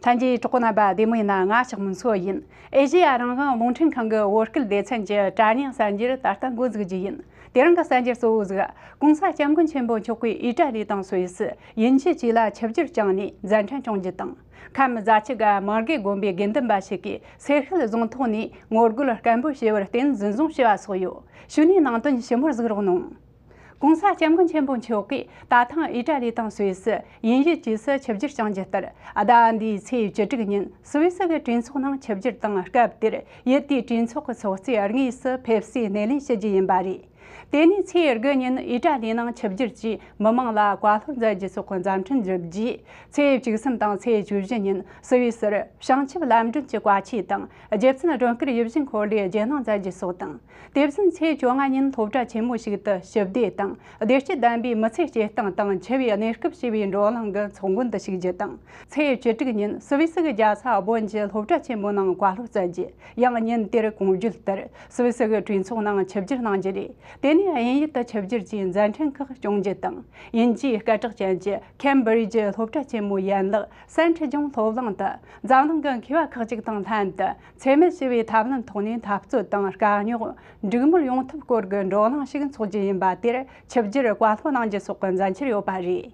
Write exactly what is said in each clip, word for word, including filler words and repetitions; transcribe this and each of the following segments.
ལྷན་རྒྱས་གྲོགས་པོ་རྣམ་པ་བདེ་མོ་ཡིན་ན། ང་ཞག་མུན་སོ་ཡིན། ཨེ་ཤེ་ཡ་རང་དབང་རླུང་འཕྲིན་ཁང་གི་བོད་སྐད་སྡེ་ཚན་གྱི་དྲ་བརྙན་གསར་འགྱུར་ད་ལྟ་འགོ་འཛུགས་རྒྱུ་ཡིན། དེ་རིང་གི་གསར་འགྱུར་གཙོ་བོ་ཟིག་༸གོང་ས་སྐྱབས་མགོན་ཆེན་པོ་མཆོག་གིས་ཨི་ཊ་ལི་དང་སུད་སི། དབྱིན་ཇི་བཅས་ལ་ཆིབས་བསྒྱུར་བསྐྱངས་ནས་མཛད་འཕྲིན་སྐྱོང་རྒྱུ་དང་། ཁམས་རྫ་ཆུ་སྒང་མར་དགེ་དགོན་པའི་དགེ་འདུན་པ་ཞིག་གིས་སེར་ཤུལ་རྫོང་ཐོག་ནས་ངོ་རྒོལ་སྐད་འབོད་བྱས་པར་བརྟེན་འཛིན་བཟུང་བྱས་པ་སོགས་ཡོད། གཞུག་ནས་ནང་དོན་ཞིབ་མོར་གཟིགས་རོགས་གནང་། ༸གོང་ས་སྐྱབས་མགོན་ཆེན་པོ་མཆོག་གིས་ད་ཐེངས་ཨི་ཊ་ལི་དང་སུད་སི། དབྱིན་ཇི་བཅས་སུ་ཆིབས་བསྒྱུར་བསྐྱངས་རྒྱུ་ལྟར། ཟླ་བ་འདིའི་ཚེས་བཅུ་དྲུག་ཉིན་སུད་སི་གི་གྲོས་ཚོགས་ནང་ཆིབས་བསྒྱུར་དང་། སྐབས་དེར་ཡུལ་དེའི་གྲོས་ཚོགས་ཀྱི་ཚོགས་གཙོས་དངོས་སུ་ཕེབས་བསུའི་སྣེ་ལེན་ཞུ་རྒྱུ་ཡིན་པ་རེད། དེ་ནས་ཚེས་དགུ་ཉིན་ཨི་ཊ་ལི་ནང་ཆིབས་བསྒྱུར་གྱིས་མི་མང་ལ་བཀའ་སློབ་མཛད་རྒྱུ་སོགས་ཀྱི་མཛད་འཕྲིན་བསྒྲུབས་རྗེས། ཚེས་བཅུ་གསུམ་དང་ཚེས་བཅུ་བཞི་ཉིན་སུད་སིར་བྱང་ཆུབ་ལམ་སྒྲོན་གྱི་བཀའ་ཆོས་དང་། རྗེ་བཙུན་སྒྲོལ་དཀར་ཡིད་བཞིན་འཁོར་ལོའི་རྗེས་གནང་མཛད་རྒྱུ་སོགས་དང་། དེ་བཞིན་ཚེས་བཅོ་ལྔ་ཉིན་སློབ་གྲྭ་ཆེན་མོ་ཞིག་ཏུ་ཞི་བདེ་དང་བདེ་སྐྱིད་ལྡན་པའི་མི་ཚེ་སྐྱེལ་སྟངས་དང་འཆི་བའི་གནས་སྐབས་ཞེས་པའི་བགྲོ་གླེང་གི་ཚོགས་མགོན་དུ་ཞུགས་རྒྱུ་དང་། ཚེས་བཅུ་དྲུག་ཉིན་སུད་སི་གི་རྒྱལ་ས་བོན་གྱི་སློབ་གྲྭ་ཆེན་མོའི་ནང་བཀའ་སློབ་སྩལ་རྒྱུ། ཡང་ཉིན་དེར་གོང་བརྗོད་ལྟར་སུད་སི་གི་གྲོས་ཚོགས་ནང་ཆིབས་བསྒྱུར་གནང་རྒྱུ་རེད། དེ་ནས་དབྱིན་ཡུལ་དུ་ཆིབས་བསྒྱུར་གྱིས་མཛད་འཕྲིན་ཁག་སྐྱོང་རྒྱུ་དང་། དབྱིན་ཇིའི་སྐད་གྲགས་ཅན་གྱི་ཁེམ་བྷི་རི་ཇི་སློབ་གྲྭ་ཆེན་མོའི་ཡན་ལག་སན་ཁྲི་ཇུང་སློབ་གླིང་དུ་འཛམ་གླིང་གི་མཁས་པ་ཁག་ཅིག་དང་ལྷན་དུ། འཚེ་མེད་ཞི་བའི་ཐབས་ལམ་ཐོག་ནས་འཐབ་རྩོད་དང་དཀའ་རྙོག་འགྲིག་མེད་ཡོང་ཐབས་སྐོར་གྱི་བགྲོ་གླེང་ཞིག་འཚོགས་རྒྱུ་ཡིན་པ་དེར་ཆིབས་བསྒྱུར་བཀའ་སློབ་གནང་རྒྱུ་སོགས་ཀྱི་མཛད་འཆར་ཡོད་པ་རེད།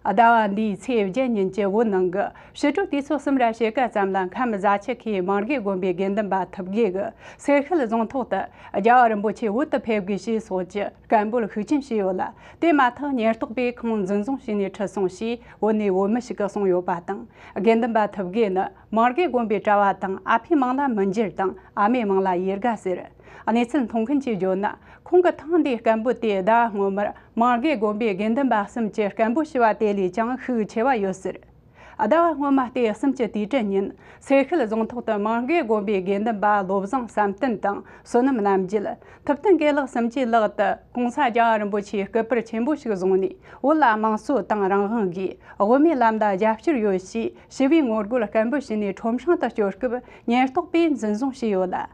ཟླ་བ་འདིའི་ཚེས་བརྒྱད་ཉིན་གྱི་བོད་ནང་གི་ཕྱི་དྲོའི་དུས་ཚོད་གསུམ་ར་ཕྱེད་ཀ་ཙམ་ལ་ཁམས་རྫ་ཆུ་ཁའི་མར་དགེ་དགོན་པའི་དགེ་འདུན་པ་ཐུབ་དགེ་གིས་སེར་ཤུལ་རྫོང་ཐོག་ཏུ་རྒྱལ་བ་རིན་པོ་ཆེ་བོད་དུ་ཕེབས་དགོས་ཞེས་སོགས་ཀྱི་སྐད་འབོད་ཤུགས་ཆེན་བྱས་ཡོད་ལ། དེ་མ་ཐག་ཉེན་རྟོག་པས་ཁོང་འཛིན་བཟུང་བྱས་ནས་ཁྲིད་སོང་ཞེས་བོད་ནས་བོད་མི་ཞིག་གིས་གསུངས་ཡོད་པ་དང་། དགེ་འདུན་པ་ཐུབ་དགེ་ནི་མར་དགེ་དགོན་པའི་གྲྭ་བ་དང་། ཨ་ཕའི་མིང་ལ་མི་འགྱུར་དང་ཨ་མའི་མིང་ལ་ཡེ་དགའ་ཟེར། གནས་ཚུལ་མཐོང་མཁན་གྱིས་བརྗོད་ན། ཁོང་གིས་ཐེངས་འདིའི་སྐད་འབོད་དེ་ཟླ་བ་སྔོན་མར་མར་དགེ་དགོན་པའི་དགེ་འདུན་པ་གསུམ་གྱིས་སྐད་འབོད་ཞུས་པ་དེ་ལས་ཀྱང་ཤུགས་ཆེ་བ་ཡོད་ཟེར། ཟླ་བ་སྔོན་མ་སྟེ་གསུམ་གྱི་དུས་དྲན་ཉིན་སེར་ཤུལ་རྫོང་ཐོག་ཏུ་མར་དགེ་དགོན་པའི་དགེ་འདུན་པ་བློ་བཟང་བསམ་གཏན་དང་བསོད་ནམས་རྣམ་རྒྱལ། ཐུབ་བསྟན་དགེ་ལེགས་གསུམ་གྱིས་ལག་ཏུ་༸གོང་ས་རྒྱལ་བ་རིན་པོ་ཆེའི་སྐུ་པར་ཆེན་པོ་ཞིག་བཟུང་ནས། བོད་ལ་དམངས་གཙོ་དང་རང་དབང་དགོས། དབུ་མའི་ལམ་ལ་རྒྱབ་སྐྱོར་ཡོད་ཞེས་ཞི་བའི་ངོ་རྒོལ་སྐད་འབོད་བྱས་ནས་ཁྲོམ་སྲང་དུ་སྐྱོད་སྐབས་ཉེན་རྟོག་པས་འཛིན་བཟུང་བྱས་ཡོད་ལ།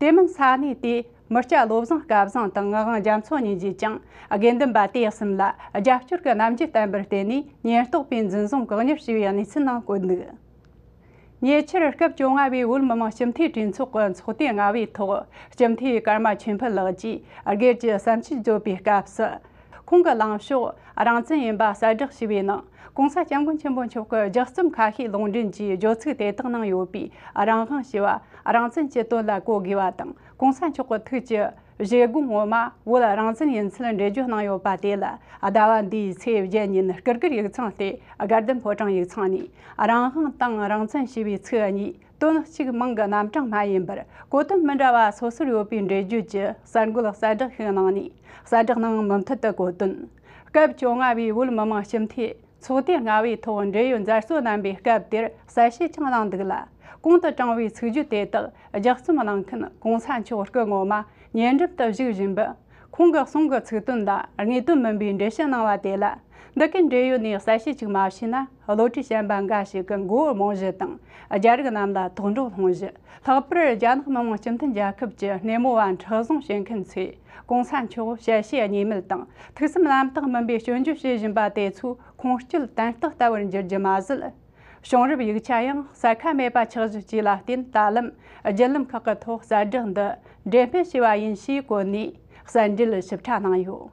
དེ་མིན་ས་གནས་དེའི་མི་སྐྱ་བློ་བཟང་སྐལ་བཟང་དང་ངག་དབང་རྒྱ་མཚོ་གཉིས་ཀྱིས་ཀྱང་དགེ་འདུན་པ་དེ་གསུམ་ལ་རྒྱབ་སྐྱོར་གྱི་རྣམ་འགྱུར་བསྟན་པར་བརྟེན་ནས་ཉེན་རྟོག་པས་འཛིན་བཟུང་བཀག་ཉར་བྱས་པའི་གནས་ཚུལ་ནང་བཀོད་འདུག་ཉེ་ཆར་སྐབས་བཅོ་ལྔ་བའི་བོད་མི་མང་སྤྱི་འཐུས་གྲོས་ཚོགས་ཀྱི་ཚོགས་ཐེངས་ལྔ་པའི་ཐོག་སྤྱི་འཐུས་ཀརྨ་ཆོས་འཕེལ་ལགས་ཀྱིས་སྒེར་གྱི་བསམ་ཚུལ་བརྗོད་པའི་སྐབས་སུ། ཁོང་གི་ལངས་ཕྱོགས་རང་བཙན་ཡིན་པ་གསལ་བསྒྲགས་བྱས་པའི་ནང་༸གོང་ས་༸སྐྱབས་མགོན་ཆེན་པོ་མཆོག་གི་ལྗགས་རྩོམ་ཁ་ཤས་ལུང་འདྲེན་གྱིས་བརྗོད་ཚིག་དེ་དག་ནང་ཡོད་པའི་རང་དབང་ཞེས་པ་རང་བཙན་གྱི་དོན་ལ་གོ་དགོས་པ་དང་། ༸གོང་ས་མཆོག་གི་ཐུགས་ཀྱི་བཞེད་དགོངས་ངོ་མ་བོད་རང་བཙན་ཡིན་ཚུལ་འགྲེལ་བརྗོད་གནང་ཡོད་པ་དེ་ལ། ཟླ་བ་འདིའི་ཚེས་བརྒྱད་ཉིན་སྐུ་སྒེར་ཡིག་ཚང་སྟེ་དགའ་ལྡན་ཕོ་བྲང་ཡིག་ཚང་ནས་རང་དབང་དང་རང་བཙན་ཞེས་པའི་ཚིག་གཉིས་དོན་གཅིག་མིང་གི་རྣམ་གྲངས་སྨྲ་ཡིན་པར། གོ་དོན་མི་འདྲ་བ་སོ་སོར་ཡོད་པའི་འགྲེལ་བརྗོད་ཀྱི་གསར་འགོད་གསལ་བསྒྲགས་ཤིག་གནང་ནས། གསལ་བསྒྲགས་ནང་མུ་མཐུད་དུ་གོ་དོན། སྐབས་བཅོ་ལྔ་བའི་བོད་མི་མང་སྤྱི་འཐུས་ཚོགས་ཐེངས་ལྔ་པའི་ཐོག་འབྲེལ་ཡོད་མཛད་གཙོ་རྣམ་པས་སྐབས་དེར་གསལ་བཤད་ཀྱང་གནང་འདུག་ལ། གོང་དུ་དྲངས་པའི་ཚིག་བརྗོད་དེ་དག་ལྗགས་རྩོམ་གནང་མཁན་༸གོང་ས་མཆོག་སྐུ་ངོ་མ་ཉེ་འགྲམ་དུ་བཞུགས་བཞིན་པ། ཁོང་གི་གསུང་གི་ཚིག་དོན་ལ་དངོས་དོན་མིན་པའི་འགྲེལ་བཤད་གནང་བ་དེ་ལ། འདི་གའི་འབྲེལ་ཡོད་ནས་གསལ་བཤད་ཅིག་མ་བྱས་ན། བློ་གྲོས་ཞན་པ་འགའ་ཞིག་གི་མགོ་བོར་རྨོངས་གཞི་དང་། རྒྱ་རིགས་རྣམས་ལ་དོགས་འདྲོག་སློང་གཞི། ལྷག་པར་རྒྱ་ནག་མི་དམངས་སྤྱི་མཐུན་རྒྱལ་ཁབ་ཀྱི་སྣེ་མོ་བ་མཁྲེགས་བཟུང་བྱེད་མཁན་ཚོས། ༸གོང་ས་མཆོག་ཞལ་བྱེད་གཉིས་མེད་དང་། ཐུགས་བསམ་རྣམ་དག་མིན་པའི་སྐྱོན་བརྗོད་བྱེད་བཞིན་པ་དེ་ཚོ་ཁུངས་སྐྱེལ་དོན་རྟོགས་ལྟ་བུར་འགྱུར་རྒྱུ་མ་ཟད། བྱུང་རབས་ཡིག་ཆ་ཡང་ས་ཁ་མེད་པ་ཆགས་བཞག་ཅིག་ལ་བརྟེན། ད་ལམ་བརྒྱུད་ལམ་ཁག་གི་ཐོག་གསལ་བསྒྲགས་འདི་འགྲེམས་སྤེལ་བྱས་པ་ཡིན་ཞེས་བཀོད་ནས་གསལ་འགྲེལ་ཞིབ་ཕྲ་གནང་ཡོད།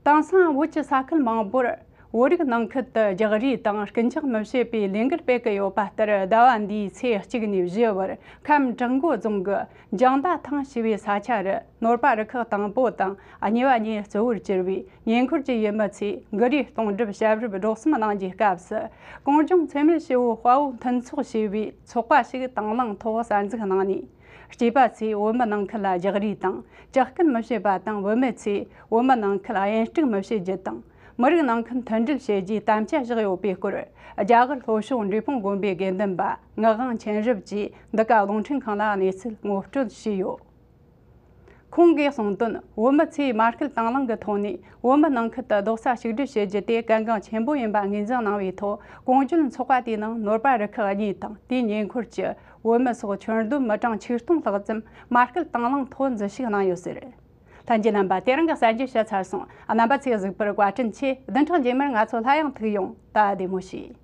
དེང་སང་བོད་ཀྱི་ས་ཁུལ་མང་པོར་བོད་རིགས་ནང་ཁུལ་དུ་རྒྱག་རེས་དང་རྐུ་འཇག་མི་བྱེད་པའི་ལས་འགུལ་སྤེལ་གྱི་ཡོད་པ་ལྟར། ཟླ་བ་འདིའི་ཚེས་གཅིག་ནས་བཞི་བར་ཁམས་བྲག་འགོ་རྫོང་གི་འཇང་མདའ་ཐང་ཞེས་པའི་ས་ཆ་རུ་ནོར་པ་རུ་ཁག་དང་པོ་དང་གཉིས་པ་གཉིས་གཙོ་བོར་གྱུར་བའི་ཉེ་འཁོར་གྱི་ཡུལ་མི་ཚོས་གུ་རུའི་གཏོང་སྒྲུབ་བཤད་སྒྲུབ་སྒྲོག་གསུམ་གནང་རྒྱུའི་སྐབས་སུ། གངས་ལྗོངས་འཚེ་མེད་ཞི་བའི་དཔའ་བོ་མཐུན་ཚོགས་ཞེས་པའི་ཚོགས་པ་ཞིག་དང་བླངས་ཐོག་གསར་འཛུགས་གནང་ནས། སྐྱེས་པ་ཚོས་བོད་མི་ནང་ཁུལ་ལ་རྒྱག་རེས་དང་ཇག་རྐུན་མི་བྱེད་པ་དང་། བུད་མེད་ཚོས་བོད་མི་ནང་ཁུལ་གཡེན་སྤྲུགས་མི་བྱེད་རྒྱུ་དང་། མི་རིགས་ནང་ཁུལ་མཐུན་སྒྲིལ་བྱེད་རྒྱུའི་དམ་བཅའ་བཞག་ཡོད་པའི་སྐོར། རྒྱ་གར་ལྷོ་ཕྱོགས་འབྲས་སྤུངས་དགོན་པའི་དགེ་འདུན་པ་ངག་དབང་མཁྱེན་རབ་ཀྱིས་འདི་ག་རླུང་འཕྲིན་ཁང་ལ་གནས་ཚུལ་ངོ་སྤྲོད་བྱས་ཡོད། ཁོང་གིས་གསུངས་དོན། བོད་མི་ཚོས་མ་སྐུལ་དང་བླངས་ཀྱི་ཐོག་ནས་བོད་མི་ནང་ཁུལ་དུ་རྡོག་རྩ་གཅིག་སྒྲིལ་བྱེད་རྒྱུ་དེ་གལ་འགངས་ཆེན་པོ་ཡིན་པ་ངོས་འཛིན་གནང་བའི་ཐོག། གོང་བརྗོད་ཚོགས་པ་དེའི་ནང་ནོར་པ་རུ་ཁག་གཉིས་དང་། དེའི་ཉེ་འཁོར་གྱི་བོད་མི་སོགས་ཁྱོན་བསྡོམས་མི་གྲངས་ཆིག་སྟོང་ལྷག་ཙམ་མ་སྐུལ་དང་བླངས་ཐོག་འཛུལ་ཞུགས་གནང་ཡོད་ཟེར། ལྷན་རྒྱས་རྣམ་པ། དེ་རིང་གི་གསར་འགྱུར་ཞུས་ཚར་སོང་། རྣམ་པ་ཚོས་གཟིགས་པར་བཀའ་དྲིན་ཆེ། བདུན་ཕྲག་རྗེས་མར་ང་ཚོ་སླར་ཡང་ཐུག་ཡོང་། ད་བདེ་མོ་བྱོས།